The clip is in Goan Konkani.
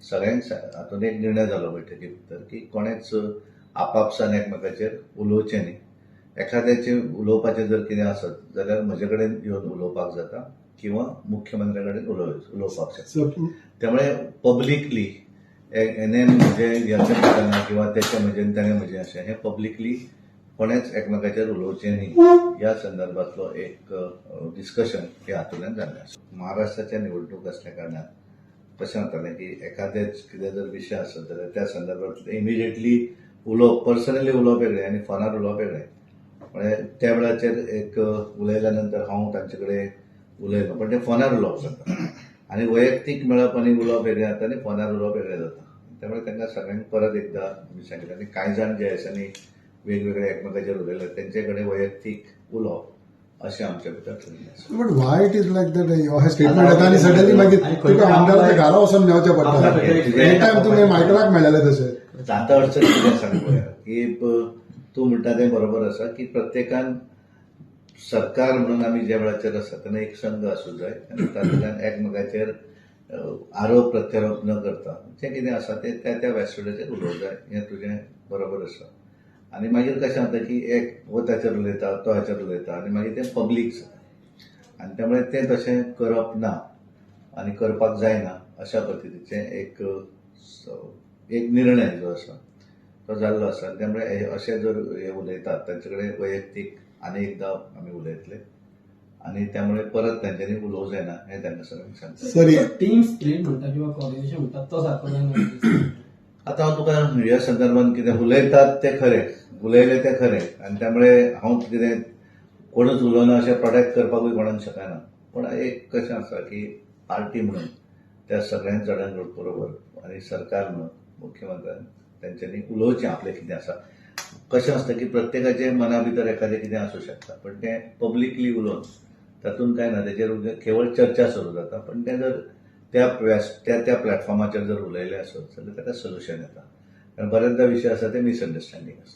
सगळ्यांक हातून एक निर्णय जालो बैठकी भितर की कोणेच आपापसान एकमेकाचेर उलोवचें न्ही. एखाद्याचें उलोवपाचें जर कितें आसत जाल्यार म्हजे कडेन येवन उलोवपाक जाता किंवा मुख्यमंत्र्या कडेन उलोवपाक शकता. त्यामुळे पब्लिकली हेणे म्हजें हेचें म्हणटना किंवा तेचें म्हजें ताणें म्हजें अशें हें पब्लिकली कोणेच एकमेकाचेर उलोवचें न्ही ह्या संदर्भातलो एक डिस्कशन हे हातूंतल्यान जाल्लें आसा. महाराष्ट्राच्या निवडणूक आसल्या कारणान कशें जातालें की एखादेच कितें जर विशय आसत जाल्यार त्या संदर्भात इमिजिएटली उलोवप, पर्सनली उलोवप वेगळें आनी फोनार उलोवप वेगळें. म्हळ्यार त्या वेळाचेर एक उलयल्या नंतर हांव तांचे कडेन उलयलो, पण तें फोनार उलोवप जाता आनी वैयक्तीक मेळप आनी उलोवप वेगळें जाता आनी फोनार उलोवप वेगळें जाता. त्यामुळे तांकां सगळ्यांक परत एकदां आमी सांगिल्लें आनी कांय जाण जे आसा न्ही वेगवेगळे एकमेकाचेर उलयले तेंचे कडेन वैयक्तीक उलोवप अशें आमच्या भितर ठरिल्लें आसा. But why it is like that? हे स्टेटमेंट येता आनी सडनली मागीर तुका आमदार घरा वचून मेळचें पडटा. एक टायम तुमी मायकलाक मेळ्ळेले तशें. आतां अडचण कितें सांग पळोवया की तूं म्हणटा तें बरोबर आसा की प्रत्येकान सरकार म्हणून आमी ज्या वेळाचेर आसा तेन्ना एक संघ आसूं जाय आनी तातूंतल्यान एकमेकाचेर आरोप प्रत्यारोप न करता जें कितें आसा तें त्या त्या व्यासपिठाचेर उलोवंक जाय, हें तुजें बरोबर आसा. आनी मागीर कशें जाता की एक हो ताचेर उलयता, तो हाचेर उलयता आनी मागीर तें पब्लीक जाता आनी त्यामुळे तें तशें करप ना आनी करपाक जायना अशा पद्दतीचें एक एक निर्णय जो आसा तो जाल्लो आसा. त्यामुळे अशें जर हे उलयतात तांचे कडेन वैयक्तीक आनी एकदां आमी उलयतले आनी त्यामुळे परत तांच्यांनी उलोवंक जायना हें तांकां सगळ्यांक सांगता. सर, टीम स्पिरीट म्हणटा किंवा कॉर्डिनेशन म्हणटा तो सारको जायना. आतां हांव तुका ह्या संदर्भात कितें उलयतात तें खरें, उलयलें तें खरें आनी त्यामुळे हांव कितें कोणूच उलोवना अशें प्रोटेक्ट करपाकूय कोणाक शकना. पूण एक कशें आसा की पार्टी म्हणून त्या सगळ्यां जाणां बरोबर आनी सरकार म्हणून मुख्यमंत्र्यान तांच्यांनी उलोवचें आपलें कितें आसा. कशें आसता की प्रत्येकाचे मना भितर एखादें कितें आसूं शकता, पण तें पब्लिकली उलोवन तातूंत कांय ना, तेचेर केवळ चर्चा सुरू जाता. पण तें जर त्या त्या त्या प्लॅटफॉर्माचेर जर उलयलें आसत जाल्यार ताका सोल्युशन येता. कारण बऱ्याचदा विशय आसा ते मिसअंडरस्टँडींग आसता.